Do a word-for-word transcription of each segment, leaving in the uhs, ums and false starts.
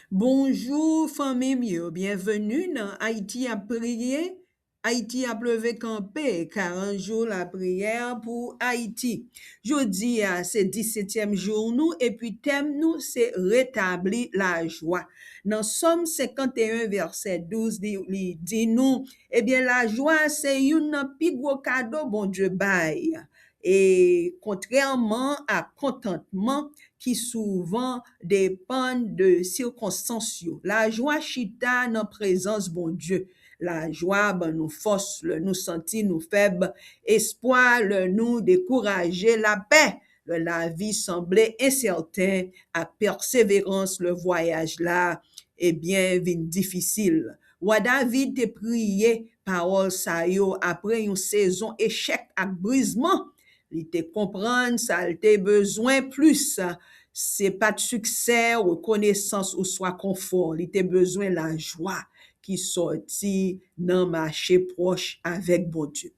Bonjou fanmi m yo, byenveni nan Ayiti ap priye. Ayiti ap leve kanpe, karant jou lapriyè pou Ayiti. Jodi a se disetyèm jou nou epi tèm nou se retabli lajwa. Nan Sòm senkanteyen vèsè douz li, li di nou, ebyen lajwa se youn nan pi gwo kado Bondye bay. E kontrèman a kontantman ki souvan depann de sikonstans yo, lajwa chita nan prezans Bondye. Lajwa ban nou fòs lè nou santi nou fèb, espwa lè nou dekouraje, lapè lè lavi sanble ensèten, ak pèseverans lè vwayaj la, ebyen, vin difisil. Wa David te priye pawòl sa yo apre yon sezon echèk ak brizman. Li te konprann sa l te bezwen plis. Se pa t siksè, rekonesans oswa konfò. Li te bezwen lajwa ki sòti nan mache pwòch avèk Bondye.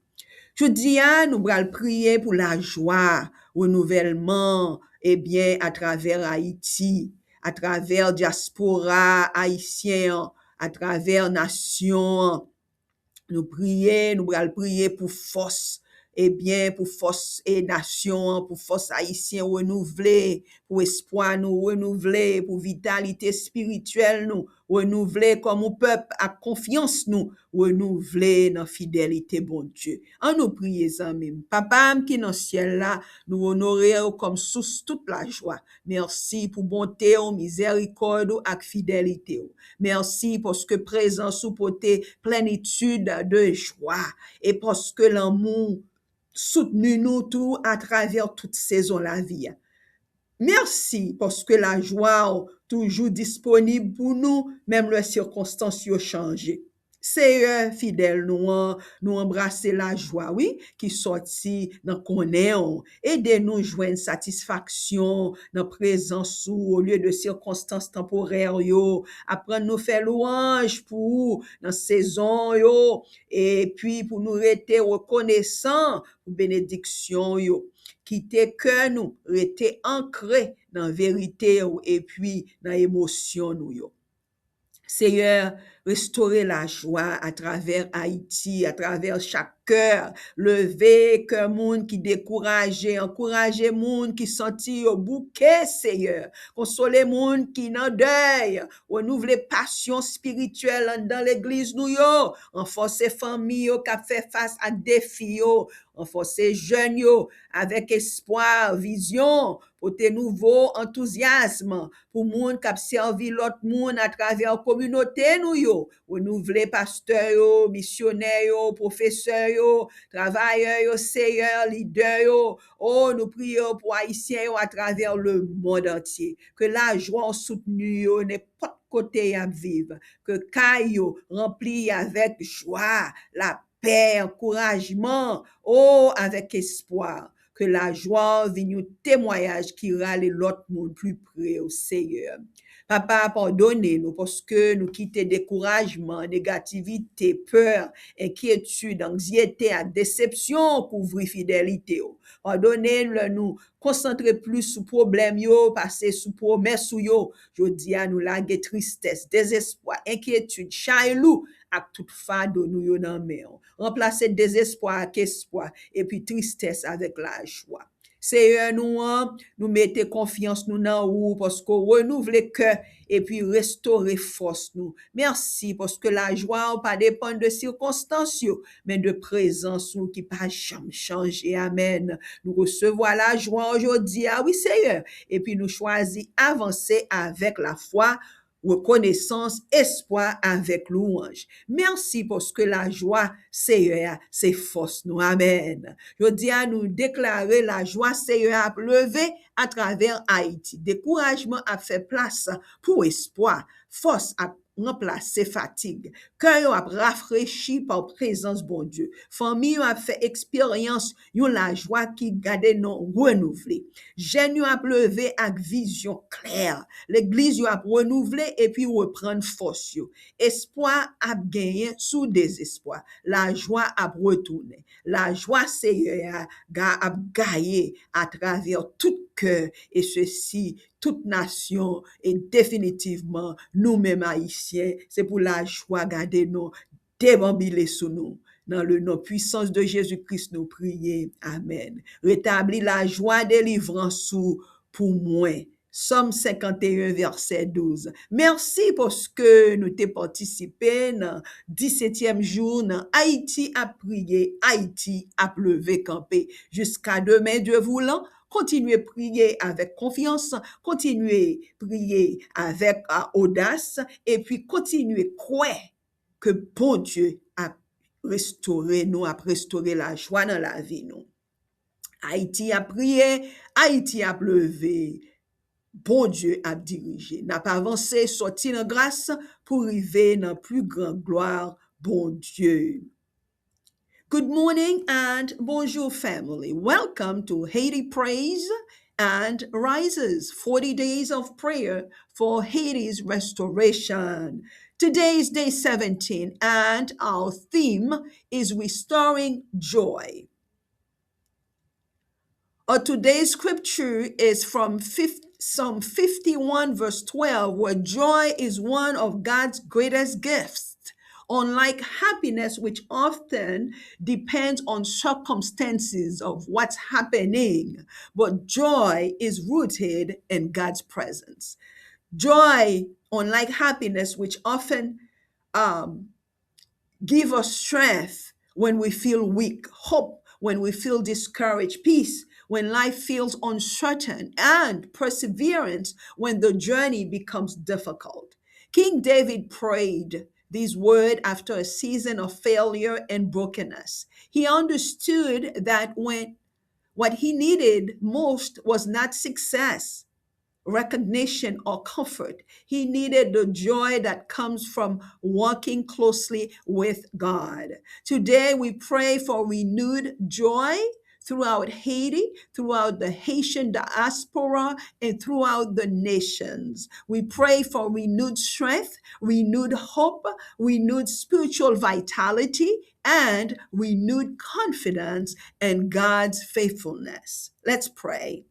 Jodi a, nou pral priye pou lajwa, renouvèlman, ebyen, atravè Ayiti, atravè dyaspora ayisyen an, atravè nasyon an. Nou priye, nou pral priye pou fòs, ebyen, pou fòs e nasyon an, pou fòs ayisyen renouvle, pou espwa nou renouvle, pou vitalite espirityèl nou renouvle kòm yon pèp ak konfyans nou renouvle nan fidelite Bondye. An nou priye, zanmi m. Papa m ki nan syèl la, nou onore w kòm sous tout lajwa. Mèsi pou bonte w, mizèrikòd ou ak fidelite w. Mèsi paske prezans ou pote plenitid de jwa e paske lanmou soutni nou tou atravè tout sezon lavi a. Mèsi paske lajwa w toujou disponib pou nou, menm lè sikonstans yo chanje. Seyè fidèl nou an, nou anbrase lajwa, wi, ki sòti nan konnen w. Ede nou jwenn satisfaksyon nan prezans ou olye de sikonstans tanporè yo. Aprann nou fè lwanj pou ou nan sezon yo, epi pou nou rete rekonesan pou benediksyon yo. Kite kè nou rete ankre nan verite w epi nan emosyon nou yo. Seyè, restore lajwa atravè Ayiti, atravè chak kè. Leve kè moun ki dekouraje, ankouraje moun ki santi yo bouke, Seyè. Konsole moun ki nan dèy, renouvle pasyon espirityèl anndan legliz nou yo, ranfòse fanmi yo k ap fè fas ak defi yo, ranfòse jèn yo avèk espwa, vizyon, pote nouvo antouzyasm pou moun k ap sèvi lòt moun atravè kominote nou yo. Renouvle pastè yo, misyonè yo, pwofesè yo, travayè yo, Seyè, lidè yo. O, nou priye w pou Ayisyen yo atravè lemonn antye. Ke lajwa w soutni yo nenpòt kote y ap viv. Ke kay yo ranpli avèk jwa, lapè, ankourajman, o, avèk espwa. Ke lajwa w vin yon temwayaj ki rale lòt moun pli pre w, Seyè. Papa, padone nou paske nou kite dekourajman, negativite, pè, enkyetid, anziyete ak desepsyon kouvri fidelite w. Padone n lè nou konsantre plis sou pwoblèm yo pase sou pwomès ou yo. Jodi a, nou lage tristès, dezespwa, enkyetid, chay lou ak tout fado nou yo nan men w. Ranplase dezespwa ak espwa, epi tristès avèk lajwa. Seyè nou an, nou mete konfyans nou nan ou paske w renouvle kè epi restore fòs nou. Mèsi paske lajwa w pa depann de sikonstans yo, men de prezans ou ki pa janm chanje. Amèn. Nou resevwa lajwa w jodi a, wi, Seyè, epi nou chwazi avanse avèk lafwa, rekonesans, espwa avèk lwanj. Mèsi paske lajwa, Seyè a, se fòs nou. Amèn. Jodi a, nou deklare lajwa Seyè a ap leve atravè Ayiti. Dekourajman ap fè plas pou espwa. Fòs ap ranplase fatig. Kè yo ap rafrechi pa prezans Bondye. Fanmi yo ap fè eksperyans yon lajwa ki gade non renouvle. Jèn yo ap leve ak vizyon klè. Legliz yo ap renouvle epi reprann fòs yo. Espwa ap genyen sou dezespwa. Lajwa ap retounen. Lajwa Seyè a ga-, ap gaye atravè tout kè, e sesi tout nasyon, e definitivman, nou menm Ayisyen, se pou lajwa gade nou, debanbile sou nou. Nan le non pwisans de Jezi Kris nou priye. Amèn. Retabli lajwa delivrans ou pou mwen. Sòm senkanteyen, vèsè douz. Mèsi paske nou te patisipe nan disetyèm jou nan Ayiti ap priye, Ayiti ap leve kanpe. Jiska demen, Dye voulan, kontinye priye avèk konfyans, kontinye priye avèk, a, odas, epi kontinye kwè ke Bondye ap restore nou, ap restore lajwa nan lavi nou. Ayiti ap priye, Ayiti ap leve, Bondye ap dirije. N ap avanse, sòti nan gras pou rive nan pli gran glwa Bondye. Good morning and bonjour, family. Welcome to Haiti Prays and Rises, forty days of prayer for Haiti's restoration. Today is day seventeen, and our theme is restoring joy. Our today's scripture is from fif- Psalm fifty-one, verse twelve, where joy is one of God's greatest gifts. Unlike happiness, which often depends on circumstances of what's happening, but joy is rooted in God's presence. Joy, unlike happiness, which often, um, give us strength when we feel weak, hope when we feel discouraged, peace when life feels uncertain, and perseverance when the journey becomes difficult. King David prayed these words after a season of failure and brokenness. He understood that when what he needed most was not success, recognition, or comfort. He needed the joy that comes from walking closely with God. Today, we pray for renewed joy throughout Haiti, throughout the Haitian diaspora, and throughout the nations. We pray for renewed strength, renewed hope, renewed spiritual vitality, and renewed confidence in God's faithfulness. Let's pray.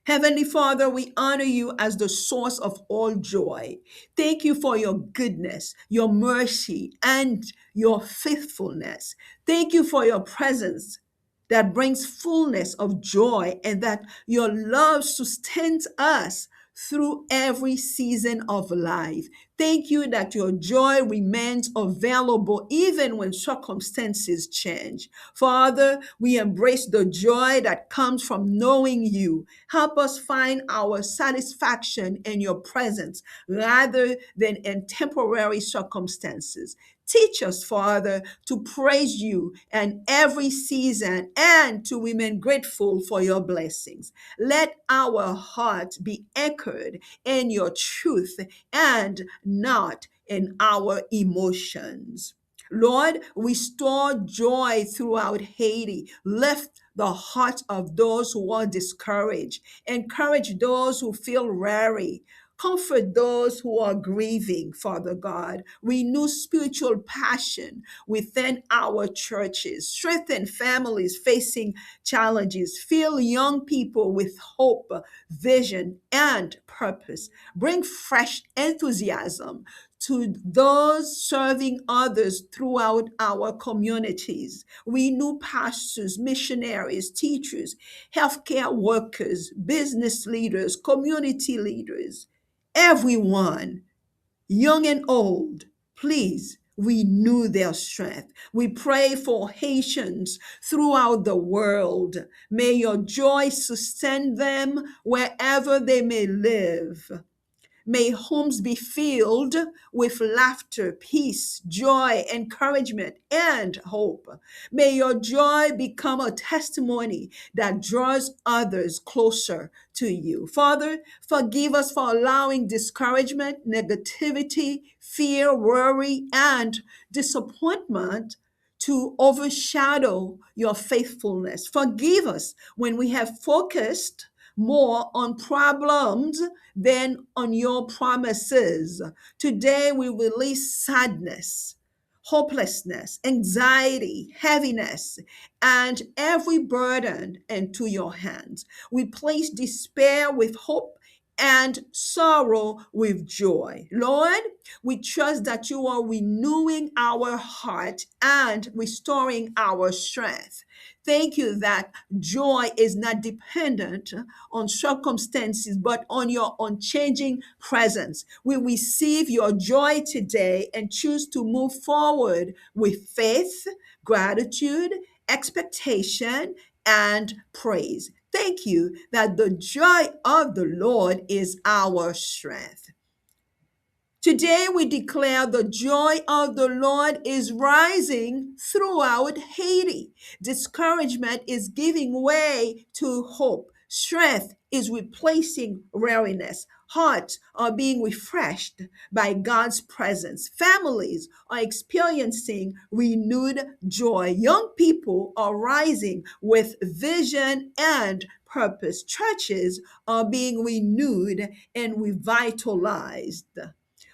Heavenly Father, we honor you as the source of all joy. Thank you for your goodness, your mercy, and your faithfulness. Thank you for your presence that brings fullness of joy and that your love sustains us through every season of life. Thank you that your joy remains available even when circumstances change. Father, we embrace the joy that comes from knowing you. Help us find our satisfaction in your presence rather than in temporary circumstances. Teach us, Father, to praise you in every season and to remain grateful for your blessings. Let our hearts be anchored in your truth and not in our emotions. Lord, restore joy throughout Haiti. Lift the hearts of those who are discouraged. Encourage those who feel weary. Comfort those who are grieving, Father God. Renew spiritual passion within our churches. Strengthen families facing challenges. Fill young people with hope, vision, and purpose. Bring fresh enthusiasm to those serving others throughout our communities. Renew pastors, missionaries, teachers, healthcare workers, business leaders, community leaders, everyone, young and old, please renew their strength. We pray for Haitians throughout the world. May your joy sustain them wherever they may live. May homes be filled with laughter, peace, joy, encouragement, and hope. May your joy become a testimony that draws others closer to you. Father, forgive us for allowing discouragement, negativity, fear, worry, and disappointment to overshadow your faithfulness. Forgive us when we have focused more on problems than on your promises. Today, we release sadness, hopelessness, anxiety, heaviness, and every burden into your hands. We place despair with hope and sorrow with joy. Lord, we trust that you are renewing our heart and restoring our strength. Thank you that joy is not dependent on circumstances, but on your unchanging presence. We receive your joy today and choose to move forward with faith, gratitude, expectation, and praise. Thank you that the joy of the Lord is our strength. Today, we declare the joy of the Lord is rising throughout Haiti. Discouragement is giving way to hope. Strength is replacing weariness. Hearts are being refreshed by God's presence. Families are experiencing renewed joy. Young people are rising with vision and purpose. Churches are being renewed and revitalized.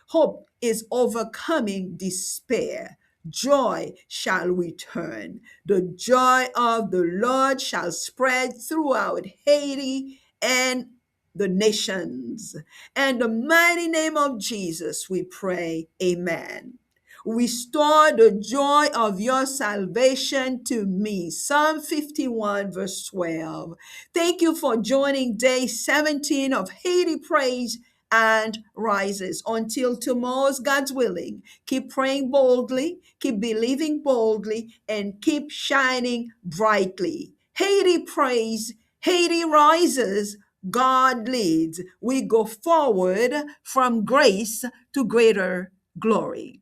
Hope is overcoming despair. Joy shall return. The joy of the Lord shall spread throughout Haiti and the nations. In the mighty name of Jesus, we pray. Amen. Restore the joy of your salvation to me. Psalm fifty-one, verse twelve. Thank you for joining day seventeen of Haiti Praise and Rises. Until tomorrow's God's willing, keep praying boldly, keep believing boldly, and keep shining brightly. Haiti praise, Haiti rises, God leads. We go forward from grace to greater glory.